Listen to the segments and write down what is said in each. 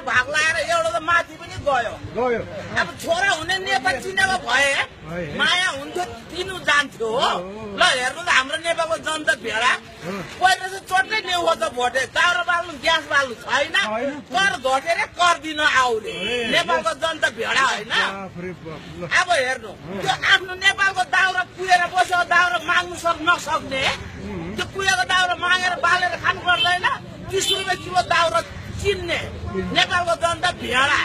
भाग लाएर एउटा त माथि पनि गयो। अब छोरा हुने नेता चिनेको भए माया हुन्थ्यो दिनु जान्थ्यो हो। ल हेर्नु त हाम्रो नेपालको जनता भेडा पहिला चाहिँ चोटै ल्याउ त भोटे दाउरा बाल्नु ग्यास बाल्नु छैन कर घटेर कर दिन आउने नेपालको जनता भेडा होइन। अब हेर्नु त्यो आफ्नो नेपालको दाउरा कुहेर बस्यो दाउरा माग्नु नसक्ने त्यो कुहेको दाउरा मागेर बालेर खानु पर्दैन 30 रुपियाँ किलो दाउरा चिन्ने नेपालको जनता भेडा।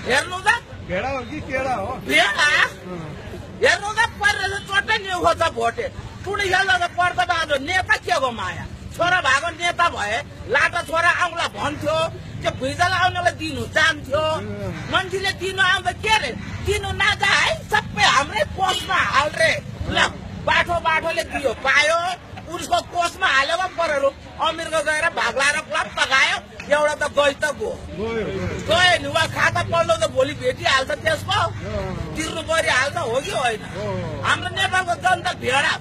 हेर्नु त भेडा हो कि केडा हो भेडा हेर्नु त पहिला चाहिँ चोटै ल्याउ त भोटे टुडी खेल्दा त पर्दा बाँध्यो नेता के को माया। छोरा भएको नेता भए लाटा छोरा आउँला भन्थ्यो त्यो भुइँचालो आउनलाई दिनु जान्थ्यो मान्छेले दिनु आउँदा के अरे दिनु नजा है सबै हाम्रै कोषमा हाल्रे ल बाटोले दियो पायो उसको कोषमा हालेको परेर अमिरको गएर भाग लाएर क्लप्प गयो एउटा त गइ त गयो नि वा खाता पल्लो त भोलि भेटिहाल्छ त्यसको तिर्नु परिहाल्छ हो कि होइन। हाम्रो नेपालको जनता भेडा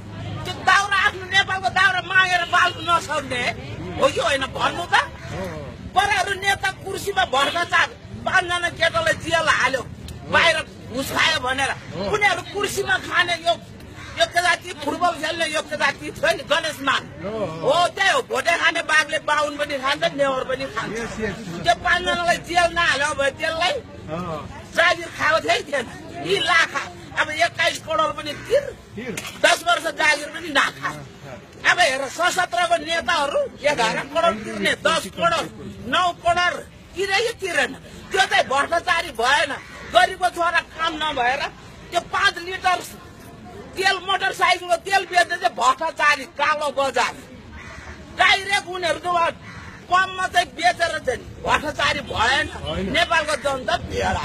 त्यो दाउरा आफ्नो नेपालको दाउरा मागेर बाल्नु नसक्ने हो कि होइन भन्नु त। बराहरू नेता कुर्सीमा भ्रष्टाचार 5 जना केटालाई जेल हाल्यो बाहिर घुस खायो भनेर उनीहरू कुर्सीमा खाने यो जाति फुटबल खेल्ने यो जाति थियो नि गणेश मान हो त्यही हो। भोटे खाने बाघले बाहुन पनि खान्छ नेवर पनि खान्छ। त्यो 5 जनालाई जेल नहाल्यो भए त्यसलाई जागिर खाएको थिएन यी लाखा अब 21 करोड पनि तिर 10 वर्ष जागिर पनि नाखा। अब हेर सशस्त्रको नेताहरू 11 करोड तिर्ने 10 करोड 9 करोड तिरे कि तिरेन त्यो चाहिँ भ्रष्टाचारी भएन। गरिबको छोरा काम नभएर त्यो 5 लिटर तेल मोटरसाइकलको तेल बेच्ने चाहिँ भ्रष्टाचारी कालो बजार डाइरेक्ट उनीहरू त कममा चाहिँ बेचेर चाहिँ भ्रष्टाचारी भएन नेपालको जनता भेडा।